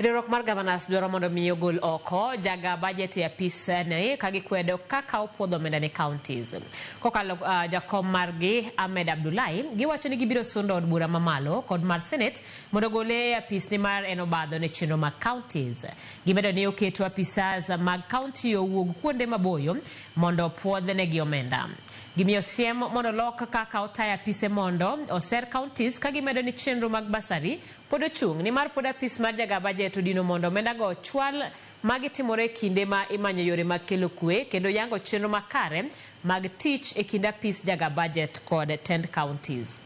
Riwruok mar Governors dwaro mondo mi ogol oko jaga budget e apis ne ka gikwedo kaka opuodho omenda ne counties. Kokalo jakom margi Ahmed Abdullahi, giwacho ni gibiro sundo od bura mamalo kod mar Senate mondo ogole e apis nimar en obadho ne chenro mag counties. Gimedo ni oketo apisas mag county owuog kuonde maboyo mondo opuodhnegi omenda. Gimiyo siem mondo olok kaka otayo apise mondo oser counties ka gimedo ni chenro mag bursary pod ochung' nimar pod apis mar jaga budget odino mondo omendago ochwal. Magi timore e kinde ma imanyo yore mag kelo kwe kendo yango chenro makare mag tich e kind apis jaga budget kod tend counties.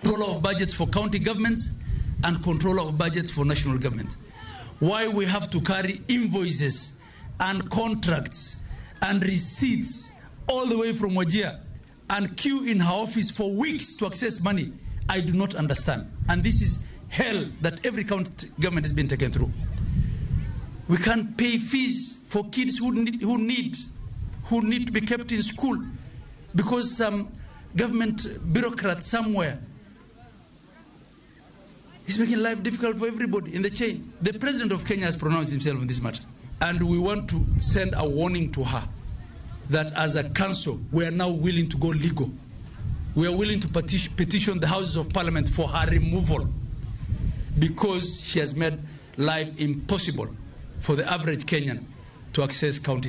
Controller of budgets for county governments and controller of budgets for national government. Why we have to carry invoices and contracts and receipts all the way from Wajir and queue in her office for weeks to access money, I do not understand. And this is hell that every county government has been taken through. We can't pay fees for kids who need to be kept in school because some government bureaucrat somewhere is making life difficult for everybody in the chain. The president of Kenya has pronounced himself on this matter. And we want to send a warning to her that as a council, we are now willing to go legal. We are willing to petition the Houses of Parliament for her removal because she has made life impossible for the average Kenyan to access county.